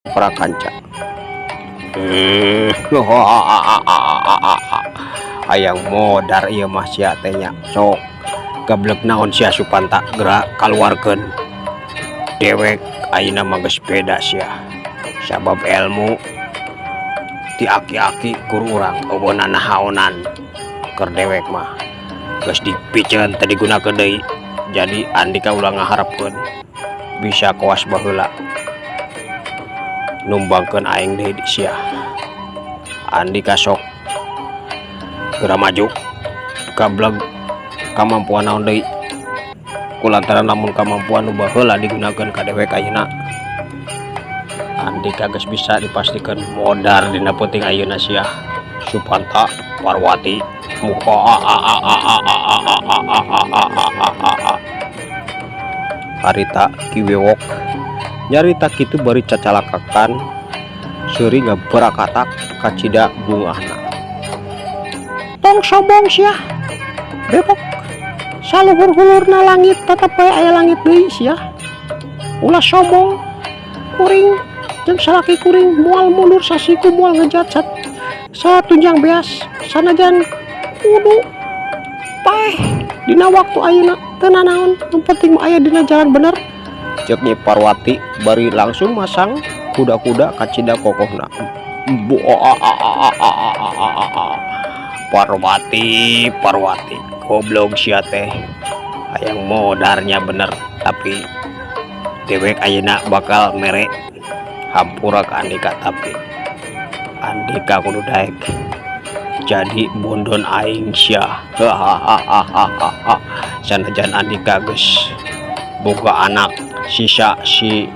Prakanca. Hayang modar ieu mah sia teh nya. Sok gablek naon sia, Supanta? Geura kaluarkeun. Dewek ayeuna mah geus beda sia, sabab ilmu ti aki-aki guru urang euweuh nanahaonan. Keur dewek mah geus dipiceun, teu digunakeun deui. Jadi Andika ulah ngaharepkeun bisa kawas baheula numbangkeun aing deui di sia. Andika sok geura maju. Gablek kamampuan naon deui? Kulantaran lamun kamampuan nu baheula digunakeun ka dewek ayeuna, Andika geus bisa dipastikan modar dina peuting ayeuna sia, Supanta Parwati. Muka harita Ki Bewok nyarita kitu bari cacalakakan, seuri ngabarakatak kacida bungahna. "Tong sombong sia, Bebok. Saluhur-hulurna langit tetep bae aya langit deui. Sia ulah sombong. Kuring jeung salaki kuring moal mundur sasiku, moal ngejat satunjang beas, sanajan kudu paeh dina waktu ayeuna teu nanaon, nu penting mah aya dina jalan bener," ceuk Nyi Parwati bari langsung masang kuda-kuda kacida kokohna. Parwati, Parwati, goblok sia teh, hayang modarnya bener. Tapi dewek ayeuna bakal mere hampura ka Andika, tapi Andika kudu daek jadi bondon aing sia. Sanajan Andika geus boga anak sisa si